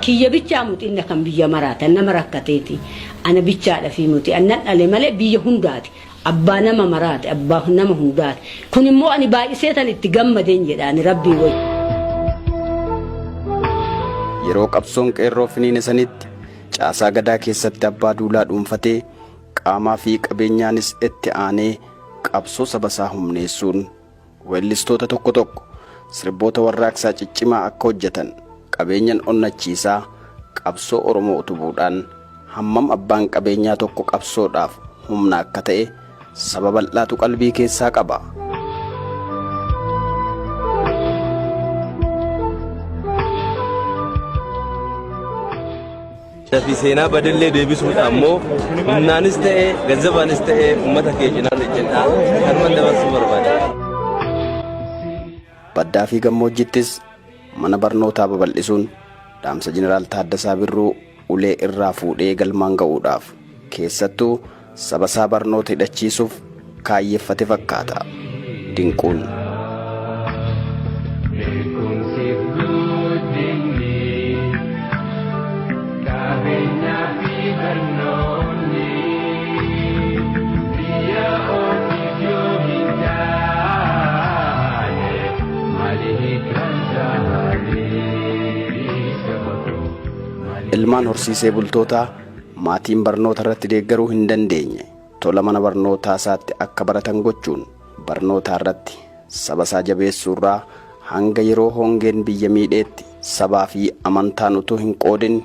Kiyya bichaa muti inna kan biyya maraata nama rakkateeti. Ana bichaadha fi muti annan dhale malee biyya hundaati. Abbaa nama maraati abbaa nama hundaati. Kun immoo ani baay'isee tan itti gammadeen jedha ani rabbii wayyi. Yeroo qabsoon qeerroo finiine sanitti caasaa gadaa keessatti abbaa duulaa dhuunfatee qaamaa fi qabeenyaanis itti aanee qabsoo saba isaa humneessuun weellistoota tokko tokko sirboota warraaqsaa ciccimaa akka hojjetan qabeenyan onnachiisaa qabsoo Oromoo utubuudhaan hammam abbaan qabeenyaa tokko qabsoodhaaf humna akka ta'e saba bal'aatu qalbii keessaa qaba. Fi seenaa badellee deebisuudha ammoo humnaanis ta'e ganzabaanis ta'e uummata kee cinaan ejjedhaa kanuman dabarsuu barbaada. Baddaa fi gammoojjittis mana barnootaa babal'isuun dhaamsa Jeneraal Taaddasaa Birruu ulee irraa fuudhee galmaan ga'uudhaaf keessattuu saba isaa barnoota hidhachiisuuf kaayyeffate fakkaata. Dinquun. Beekumsiif guddinni qabeenyaa fi barnoonni biyya ofiif yoo hin taane maali hiikaan isaanii saba koo. Ilmaan horsiisee bultootaa maatiin barnoota irratti deeggaruu hin dandeenye tola mana barnootaa isaatti akka baratan gochuun barnoota irratti saba isaa jabeessuurraa hanga yeroo hongeen biyya miidheetti sabaa fi amantaan utuu hin qoodin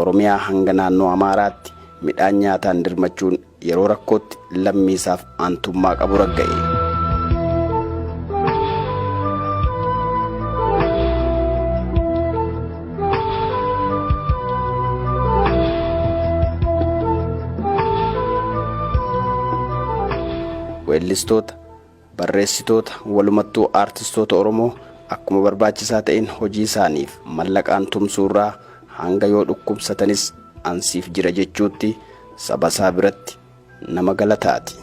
Oromiyaa hanga naannoo Amaaraatti midhaan nyaataan dirmachuun yeroo rakkootti lammiisaaf aantummaa qabu ragga'e. Weellistoota, barreessitoota, walumattuu aartistoota Oromoo akkuma barbaachisaa ta'een hojii isaaniif mallaqaan tumsuurraa hanga yoo dhukkubsatanis ansiif jira jechuutti saba isaa biratti nama galataati.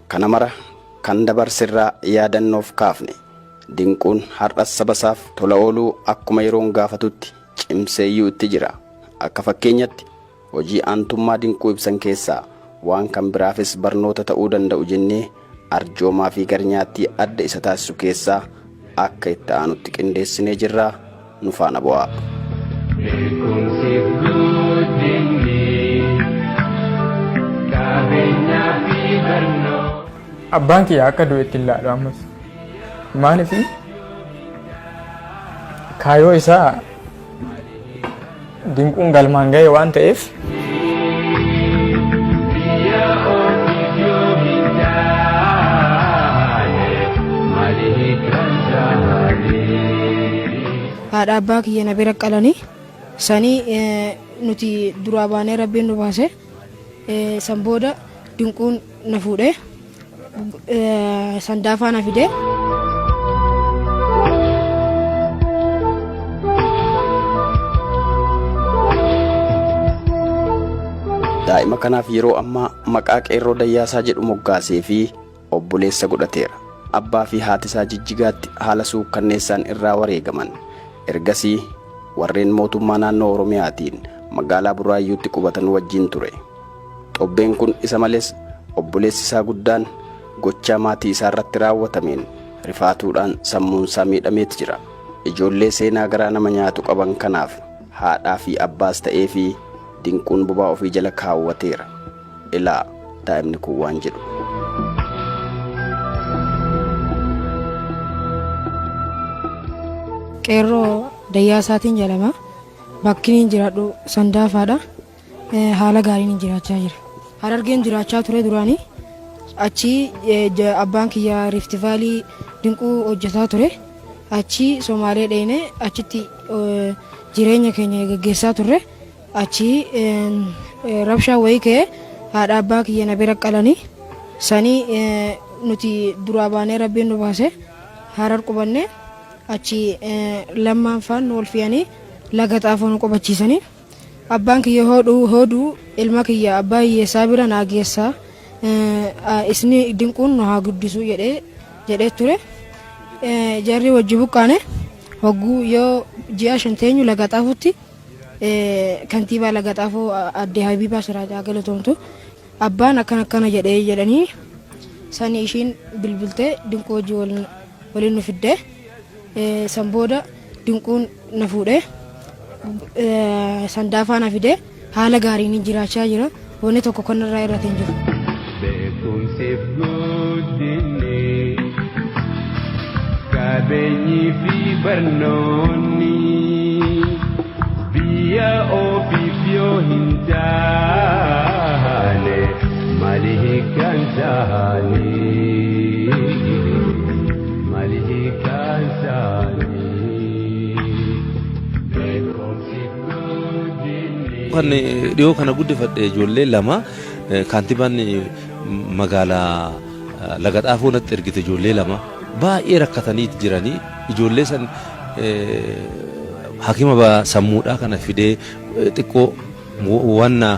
Kana mara kan dabarsirraa yaadannoof kaafne Dinquun har'as saba isaaf tola ooluu akkuma yeroon gaafatutti cimseeyyuu itti jira. Akka fakkeenyatti hojii aantummaa Dinquu ibsan keessaa waan kan biraafis barnoota ta'uu danda'u jennee arjoomaa fi garnyaattii adda isa taasisu keessaa akka itti aanutti qindeessinee jirraa nu faana bu'aa. Beekumsiif guddinni qabeenyaa fi barnoonni. Abbaan kiyya akka du'etti hin laalu ammas. Maaliif kaayyoo isaa Dinquun galmaan ga'e waan ta'eef Biyya ofiif yoo hin taane maali hiikaan isaanii. Haadha abbaa kiyya na bira qalanii sanii nuti duraa baanee rabbiin nu baase san booda Dinquun na fuudhee Sandaafaa na fide. Daa'ima kanaaf yeroo ammaa maqaa Qeerroo Dayyaasaa jedhu moggaasee fi obboleessa godhateera. Abbaa fi haati isaa Jijjigaatti haala suukkanneessaan irraa wareegaman. Ergasii warreen mootummaa naannoo Oromiyaatiin magaalaa Buraayyuutti qubatan wajjin ture. Xobbeen kun isa malees obboleessi isaa guddaan gochaa maatii isaa irratti raawwatameen rifaatuudhaan sammuunsaa miidhameet jira. Ijoollee seenaa garaa nama nyaatu qaban kanaaf haadhaa fi abbaas ta'ee fi Dinquun bobaa ofii jala kaawwateera. Ilaa daa'imni kun waan jedhu. Qeerroo Dayyaasaatiin jedhama. Bakki inni jiraadhu Sandaafaadha. Haala gaariin jiraachaa jira. Harargeen jiraachaa ture duraanii. Achi abbaan kiyya Rift Valley Dinquu hojjetaa ture. Achi Somaalee dheyne achitti jireenya keenya gaggeessaa turre. Achi rabshaan wayii ka'ee haadha abbaa kiyya na bira qalanii sanii nuti duraa baanee rabbiin nu baase Harar qubanne. Achi lammaan faan nu ol fe'anii laga xaafoo nu qubachiisanii. Abbaan kiyya hoodhuu hooduu ilma kiyya abbaa hiyyeessaa bira naa geessaa isni dinquun nu haa guddisuu jedhee jedhee ture. Jarri wajji buqqaane hogguu yoo ji'a 5 teenyu laga xaafutti kantiibaa laga xaafoo aadde Habiibaa Siraaj haa galatoomtu. Abbaan akkana akkana jedhee jedhanii sani ishiin bilbiltee dinquu wajji waliin nu fidde. San booda dinquun na fuudhe sandaafaa na fide haala gaariin jiraachaa jira. Wanni tokko kan irraa irratti hin jiru. Beekumsiif guddinni qabeenyi fi barnoonni biyya ofiif yoo hin taane maali hiikkaan isaanii maali hiikkaan isaanii beekumsiif guddinni. Kan dhiyoo kana guddifadhe ijoollee lama kaantibaan magaalaa Laga Xaafoo natti ergite ijoollee lama baay'ee rakkatanii jiranii ijoollee san hakima sammuudhaa kana fidee xiqqoo wanna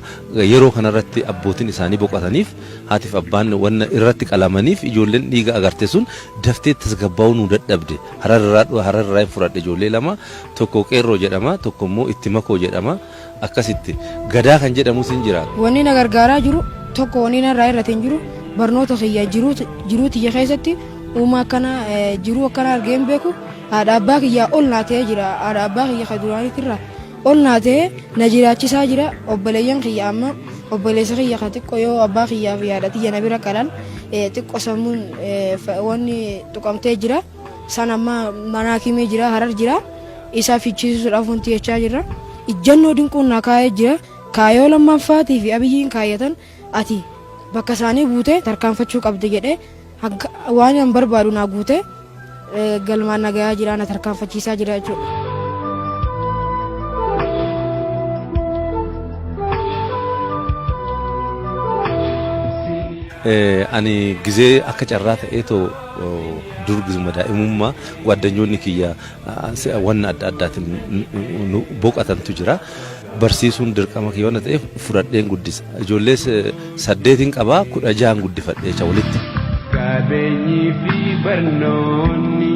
yeroo kanarratti abbootiin isaanii boqotaniif haatiif abbaan wanna irratti qalamaniif ijoolleen dhiiga agarte sun daftee tasgabbaa'uu nu dadhabde hararraa hararraa hin fudhadhe ijoollee lama tokko qeerroo jedhama tokko immoo itti makoo jedhama akkasitti gadaa kan jedhamus hin jira. Wanni na gargaaraa jiru tokko wanni narraa irrate hin jiru barnoota kiyya jiruu jiruu tiyya keessatti uumaa akkana jiruu akkana argee hin beeku haadha abbaa kiyyaa ol naa ta'ee jira haadha abbaa kiyya ka duraaniitirraa ol naa ta'ee na jiraachisaa jira obboleeyyan kiyya amma obboleessa kiyya ka xiqqo yoo abbaa kiyyaa fi haadha tiyya na bira qalan xiqqo sammuun wanni tuqamtee jira san amma mana hakimii jira harar jira isa fichisiisuudhaaf wanti jechaa jirra. Ijjannoo dinquun naa kaayee jira. Kaayoo lammaffaatii fi abiyyiin kaayyatan ati bakka isaanii buute tarkaanfachuu qabdi jedhee waan an barbaadu naa guute galmaan na gayaa jira na tarkaanfachiisaa jira jechuudha. Ani gizee akka carraa ta'ee too dur gizuma daa'imummaa gwaaddanyoonni kiyya wanna adda addaatiin nu boqatantu jira. Barsiisuun dirqama kiyya wanna ta'eef fudhadheen guddisa. Ijoollees saddeetin qaba 16n guddifadhe jecha walitti. Qabeenyi fi barnoonni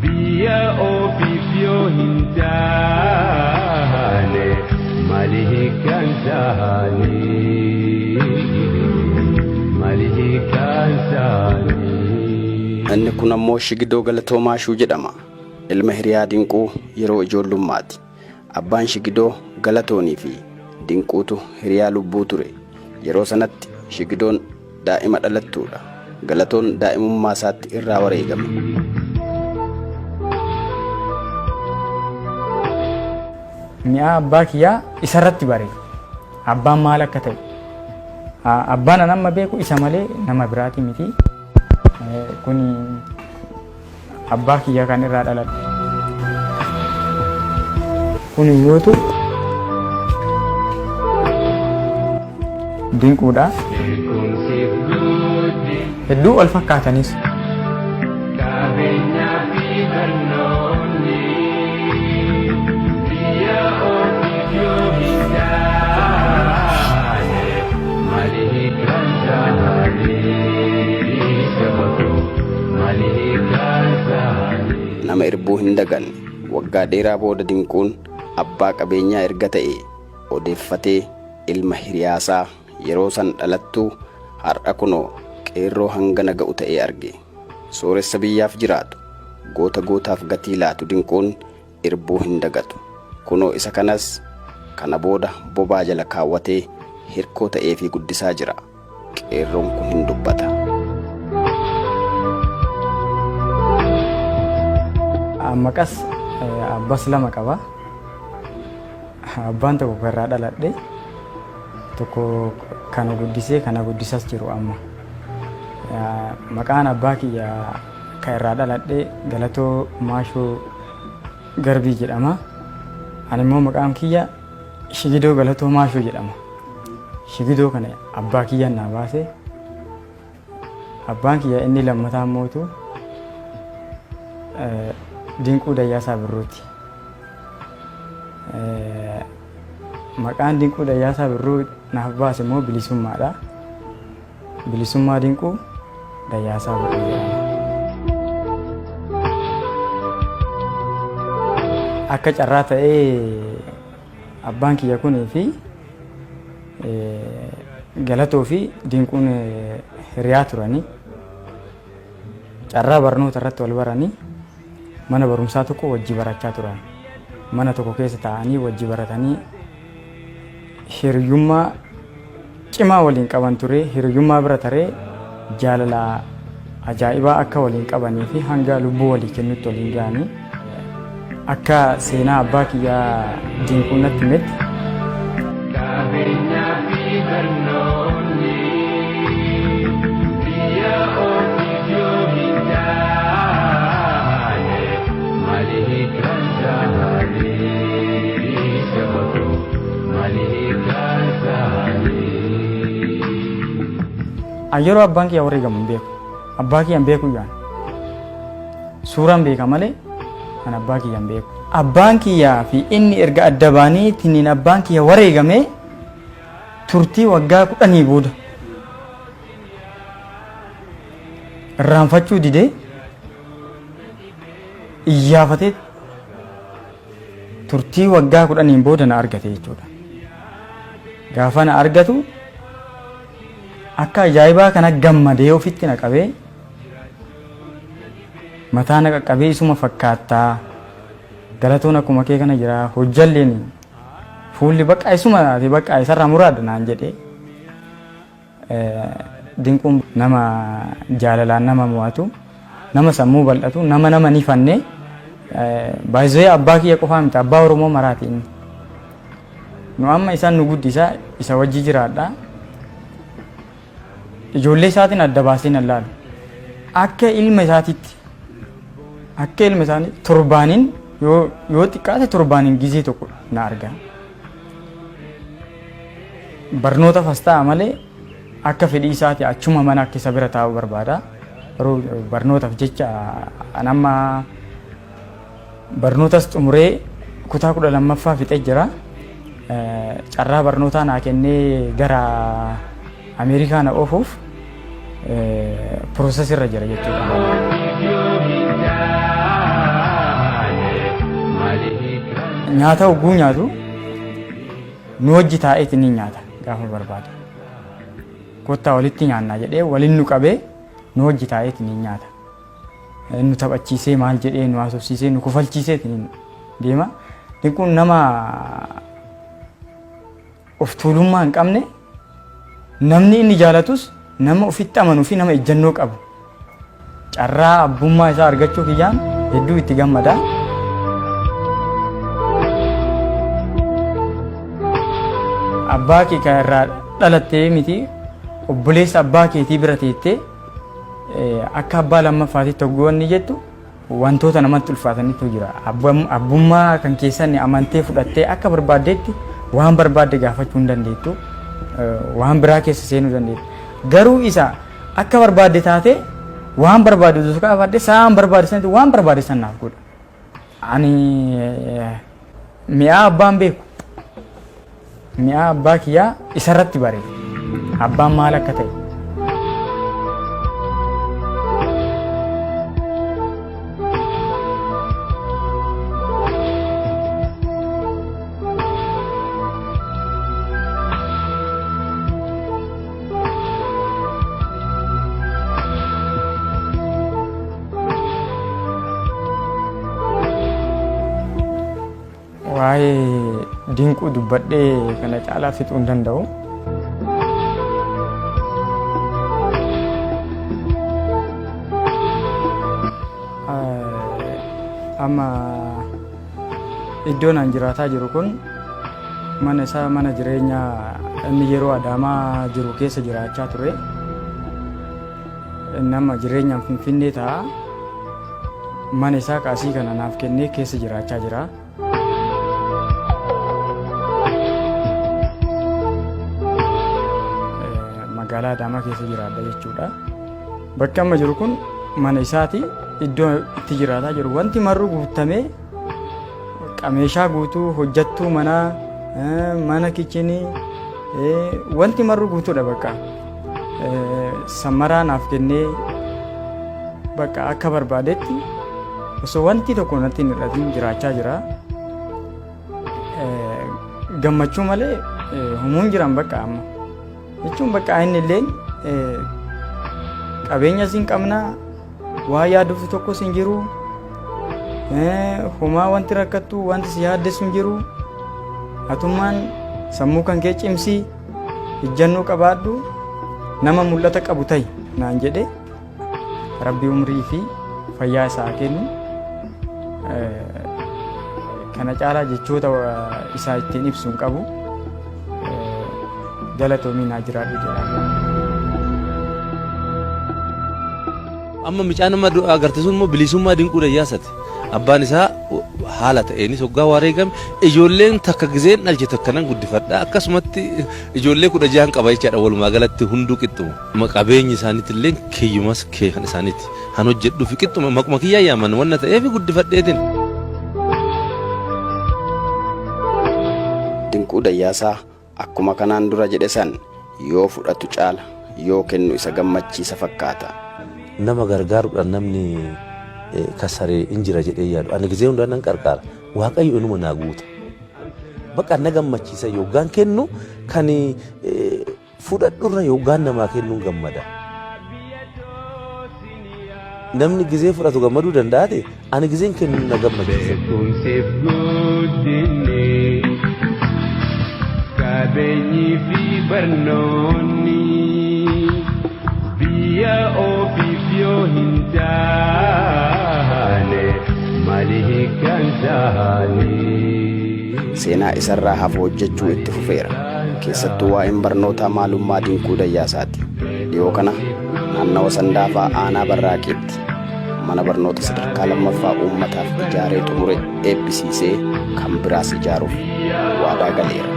biyya ofiif yoo hin taane maali hiikkaan isaanii maali hiikkaan isaanii. Inni kun ammoo Shigidoo Galatoo Maashuu jedhama. Ilma hiriyaa Dinquu yeroo ijoollummaati. Abbaan Shigidoo Galatoonii fi Dinquutu hiriyaa lubbuu ture. Yeroo sanatti Shigidoon daa'ima dhalattuudha. Galatoon daa'imummaa isaatti irraa wareegame. Mi'aa abbaa kiyyaa isarratti bare. Abbaan maal akka ta'e. Abbaan an amma beeku isa malee nama biraati miti. Kuni abbaa kiyya kan irraa dhaladhe. Kun immootu dinquudha. Beekumsiif guddinni Hedduu wal fakkaatanis. qabeenyaa fi barnoonni biyya ofiif yoo hin taane maali hiikkaan isaanii saba koo maali hiikkaan isaanii. Nama irbuu hin daganne. Waggaa dheeraa booda Dinquun abbaa qabeenyaa erga ta'ee odeeffatee ilma hiriyaasaa yeroo san dhalattuu har'a kunoo qeerroo hangana ga'u ta'ee arge. Sooressa biyyaaf jiraatu, goota gootaaf gatii laatu Dinquun irbuu hin dagatu. Kunoo isa kanas kana booda bobaa jala kaawwatee hirkoo ta'eefii guddisaa jira. Qeerroon kun hin dubbata. Maqas abbas lama qaba. Abbaan tokko kan irraa dhaladhe tokko kana guddisee kana guddisas jiru amma. Maqaan abbaa kiyya kan irraa dhaladhe Galatoo Maashoo Garbii jedhama. Ani immoo maqaan kiyya Shigidoo Galatoo Maashoo jedhama. Shigidoo kana abbaa kiyyaan naa baase. Abbaan kiyya inni lammataa mootu Dinquu Dayyaasaa Birruuti. Maqaan Dinquu Dayyaasaa Birruu naaf baase immoo Bilisummaadha. Bilisummaa Dinquu Dayyaasaa Birruu jedhama. Akka carraa ta'ee abbaan kiyya kunii fi Galatoo fi Dinquun hiriyaa turanii carraa barnoota irratti wal baranii mana barumsaa tokko wajji barachaa turan. Mana tokko keessa taa'anii wajji baratanii hiriyyummaa cimaa waliin qaban ture. Hiriyyummaa bira taree jaalala ajaa'ibaa akka waliin qabanii fi hanga lubbuu walii kennutti waliin ga'anii akka seenaa abbaa kiyyaa Dinquun natti himetti. Qabeenyaa fi barnoonni biyya ofiif yoo hin taane maali hiikaan isaanii saba koo maali hiikaan isaanii. An yeroo abbaan kiyya wareegamu hin beeku. Abbaa kiyya hin beeku iyyuu ani. Suuraan beeka malee an abbaa kiyya hin beeku. Abbaan kiyyaa fi inni erga adda baanii tiniin abbaan kiyya wareegamee turtii waggaa kudhanii booda irraanfachuu didee iyyaafatee turtii waggaa kudhaniin booda na argate jechuudha. Gaafa na argatu akka ajaa'ibaa kana gammadee ofitti na qabee mataa na qaqqabee isuma fakkaattaa galatoon akkuma kee kana jira hojjalleen fuulli bakka isuma ati bakka isarraa muraadha naan jedhee Dinquun nama jaalalaan nama mo'atu, nama sammuu bal'atu, nama nama ni fanne baay'ee abbaa kiyya qofaa miti abbaa Oromoo maraati inni. Nu amma isaan nu guddisa isa wajji jiraadha. Ijoollee isaatiin adda baasee nan laalu. Akka ilma isaatitti akka ilma isaanii torbaaniin yoo yoo xiqqaate torbaaniin gizee tokko na arga. Barnootaf as taa'a malee akka fedhii isaati achuma mana akka isa bira taa'u barbaada. Garuu barnootaf jecha an amma barnootas xumuree kutaa 12ffaa fixee jira. Carraa barnootaa naa kennee gara Ameerikaa na oofuuf process irra jira jechuudha. Nyaata hogguu nyaatu nu wajji taa'eeti ni nyaata gaafa barbaade. Kottaa walitti nyaannaa jedhee waliin nu qabee nu wajji taa'eeti ni nyaata. Nu taphachiisee maal jedhee nu haasofsiisee nu kofalchiiseeti ni deema. Dinquun nama of tuulummaa hin qabne namni inni jaalatus nama ofitti amanuu fi nama ejjennoo qabu. Carraa abbummaa isaa argachuu kiyyaan hedduu itti gammada. Abbaa kee kan irraa dhalattee miti obboleessa abbaa keetii bira teettee akka abbaa lammaffaatitti hogguu wanni jettu wantoota namatti ulfaatanitu jira. Abbummaa kan keessan amantee fudhattee akka barbaaddetti waan barbaadde gaafachuu hin dandeettu. Waan biraa keessa seenuu dandeettu. Garuu isa akka barbaadde taatee waan barbaadde osoo gaafadhe sa'aan barbaadde sanatti waan barbaadde san naaf godha. Ani mi'aa abbaan beeku. Mi'aa abbaa kiyyaa isarratti bare. Abbaan maal akka ta'e. Waa'ee dinquu dubbadhee kana caalaa fixuu hin danda'u. Amma iddoon an jiraataa jiru kun mana isaa mana jireenyaa inni yeroo Adaamaa jiru keessa jiraachaa ture. Inni amma jireenyaan Finfinnee ta'a. Mana isaa kaasii kana naaf kennee keessa jiraachaa jira. Magaalaa Adaamaa keessa jiraadha jechuudha. Bakki amma jiru kun mana isaati. Iddoo itti jiraataa jiru wanti marruu guutamee, meeshaa guutuu, hojjattuu manaa, mana kichinii, wanti marruu guutuudha bakka. Sammaraa naaf kennee, bakka akka barbaadetti osoo wanti tokko natti hin hir'atin jiraachaa jira. Gammachuu malee humuun jiran bakka amma. Jechuun bakka inni illeen qabeenya siin qabnaa, waa yaaduuf tokkos hin jiru. Homaa wanti rakkattu, wanti si yaaddessu hin jiru. Atummaan sammuu kan kee cimsii, ijjannoo qabaadhu, nama mul'ata qabu ta'i naan jedhe. Rabbi umrii fi fayyaa isaa kennu. Kana caalaa jechoota isaa ittiin ibsu hin qabu. Galatoomii, naa jiraadhu jedha. Amma mucaan amma agarte sun immoo Bilisummaa Dinquu Dayyaasati. Abbaan isaa haala ta'eenis hoggaa wareegame, ijoolleen takka gizeen dhalche takka nan guddifadha. Akkasumatti ijoollee 16n qaba jechaadha, walumaa galatti hunduu qixxuma. Qabeenyi isaaniitti illee kiyyumas kee kan isaaniiti. Han hojjedhuuf qixxuma maquma kiyyaa yaaman wanna ta'eef guddifadheetin. Dinquu Dayyaasaa akkuma kanaan dura jedhe san, yoo fudhatu caala yoo kennu isa gammachiisa fakkaata. Nama gargaaruudhaan namni kasaree hin jira jedhee yaadu. Ani gizee hundaa nan qarqaara. Waaqayyo inuma naa guuta. Bakka na gammachiisa yookaan kennu kan fudhadhurra, yookaan namaa kennuun gammada. Namni gizee fudhatu gammaduu danda'ate, ani gizeen kennu na gammachiisa. Beekumsiif guddinni, qabeenyi fi barnoonni biyya ofiif yoo hin taane maali hiikkaan isaanii? Seenaa isarraa hafu hojjechuu itti fufeera. Keessattuu waa'een barnootaa maalummaa Dinquu Dayyaasaati. Dhiyoo kana naannawa Sandaafaa, aanaa Barraaqiitti mana barnoota sadarkaa lammaffaa uummataaf ijaaree xumure eebbisiisee, kan biraas ijaaruuf waadaa galeera.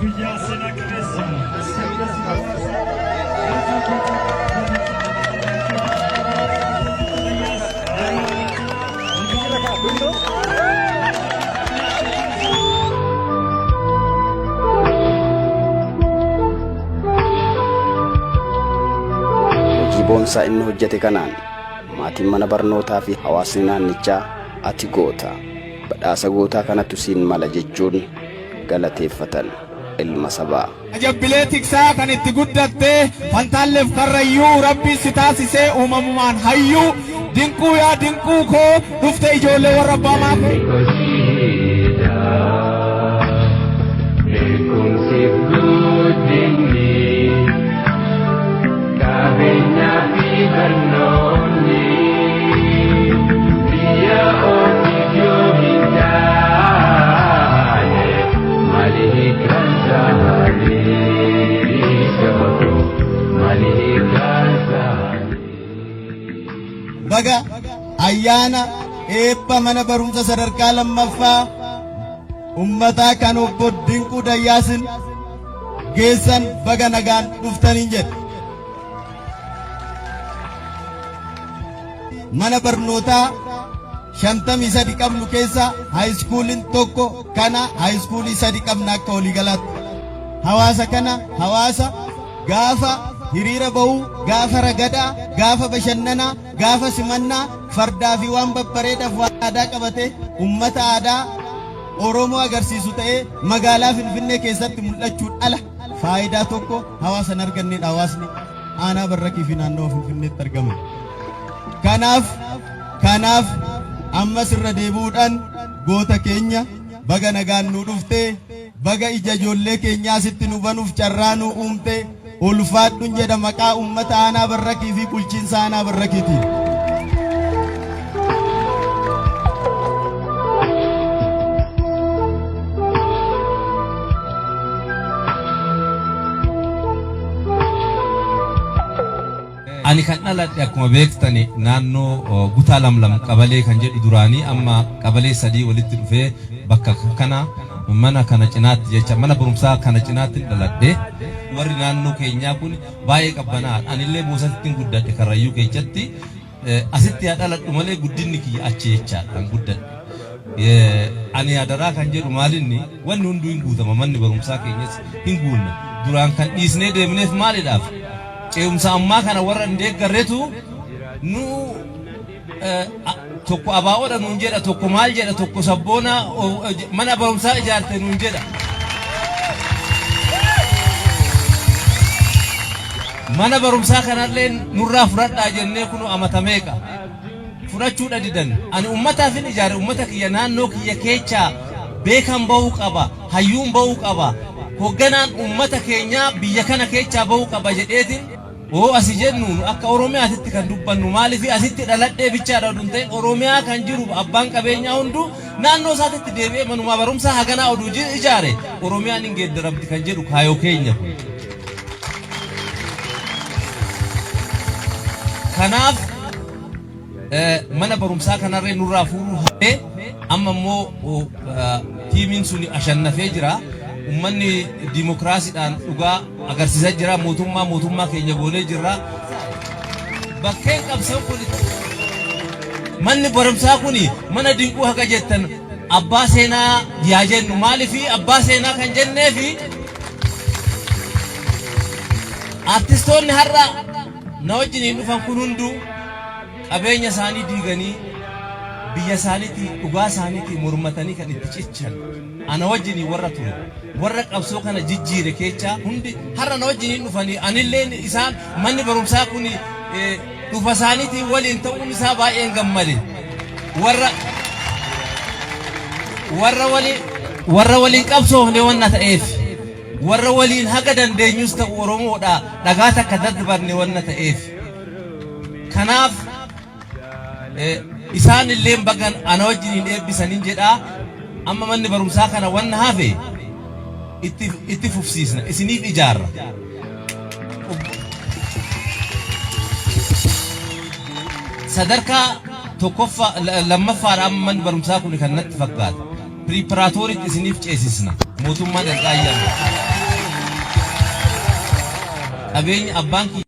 Guyyaa seenaa qabeessa. Hojii boonsaa inni hojjete kanaan maatiin mana barnootaa fi hawaasni naannichaa "Ati goota, badhaasa gootaa kanatu siin mala" jechuun galateeffatan ilma sabaa. Jabbilee tiksaa kan itti guddattee, Fantaalleef Karrayyuu Rabbi si taasisee uumamumaan hayyuu. Dinquu, yaa Dinquu koo, dhufte ijoollee warra abbaa maakoo. Beekumsiif guddinni, qabeenyaa fi barnoonni biyya ofiif yoo hin taane maali hiikkaan isaanii? Saba koo, maali hiikkaan isaanii? Baga ayyaana eebba mana barumsa sadarkaa lammaffaa ummataa kan obbo Dinquu Dayyaasin geessan, baga nagaan dhuftaniin jedhe. Mana barnootaa 53 qabnu keessa high schooliin tokko kana, high schoolii sadi qabna akka waliigalaatti. Hawaasa kana, hawaasa gaafa hiriira bahuu, gaafa ragadaa, gaafa bashannanaa, gaafa simannaa fardaa fi waan babbareedaaf waan aadaa qabate, ummata aadaa Oromoo agarsiisu ta'ee magaalaa Finfinnee keessatti mul'achuun ala faayidaa tokko hawaasa hin argannedha, hawaasni aanaa Barrakii fi naannawa Finfinneetti argaman. Kanaaf ammas irra deebi'uudhaan goota keenya, baga nagaan nu dhufte, baga ija ijoollee keenyaa sitti nu banuuf carraa nu uumte, ulfaadhuun jedha maqaa uummata aanaa Barrakii fi bulchiinsa aanaa Barrakiitiin. Ani kan dhaladhe akkuma beektani naannoo Gutaa Lamlam qabalee kan jedhu duraanii amma qabalee sadii walitti dhufee bakka kana mana kana cinaatti jecha mana barumsaa kana cinaatti dhaladhe. Warri naannoo keenyaa kun baay'ee qabbanaa'aadha. Anillee Boosatittin guddadhe Karrayyuu keessatti. Asitti haa dhaladhu malee guddinni kiyya achi jechaadha kan guddadhe. Ani adaraa kan jedhu maalinni wanni hunduu hin guutama manni barumsaa keenyas hin guunna. Duraan kan dhiisnee deemneef maalidhaaf? Ce'umsa ammaa kana warra hin deeggarretu nu tokko abaa'oodha nuun jedha tokko maal jedha tokko sabboona mana barumsaa ijaarte nuun jedha. Mana barumsaa kanallee nurraa fudhadhaa jennee kunu amata meeqa fudhachuudha didan. Ani ummataafin ijaare ummata kiyya naannoo kiyya keechaa beekan ba'uu qaba hayyuun ba'uu qaba hogganaan ummata keenyaa biyya kana keechaa ba'uu qaba jedheetin hoo asi jennu nu akka Oromiyaatitti kan dubbannu maaliif asitti dhaladhee bichaadha oduu hin ta'in Oromiyaa kan jiru abbaan qabeenyaa hunduu naannoo isaatitti deebi'ee manumaa barumsaa haganaa oduu ijaare Oromiyaan hin geeddaramti kan jedhu kaayoo keenya kun. Kanaaf mana barumsaa kanarree nurraa fuudhuu hafee amma immoo tiimiin suni ashannafee jira. Uummanni diimokiraasiidhaan dhugaa agarsiisaa jira. Mootummaa mootummaa keenya goonee jirra. Bakkeen qabsoon kun manni barumsaa kun mana dinquu haga jettan abbaa seenaa yaa jennu maaliif abbaa seenaa kan jenneefi artistoonni har'a na wajjiniin dhufan kun hunduu qabeenya isaanii diiganii biyya isaaniitii dhugaa isaaniitii mormatanii kan itti cichan ana wajjiniin warra ture warra qabsoo kana jijjiire keechaa hundi har'a na wajjiniin dhufanii anilleen isaan manni barumsaa kun dhufa isaaniitiin waliin ta'uun isaa baay'een gammade warra warra waliin warra waliin qabsoofne wanna ta'eef warra waliin haga dandeenyus ta'u Oromoodha dhagaa takka dadbarne wanna ta'eef kanaaf isaan illeen bagan ana wajjiniin eebbisaniin jedhaa amma manni barumsaa kana wanna hafe itti fufsiisna isiniif ijaarra. Sadarkaa tokkoffaa lammaffaadha amma manni barumsaa kun kan natti fakkaata. Preparatorytti isiniif ceesisna. Mootummaan ergaa ayyaana. Qabeenya abbaan kiyya.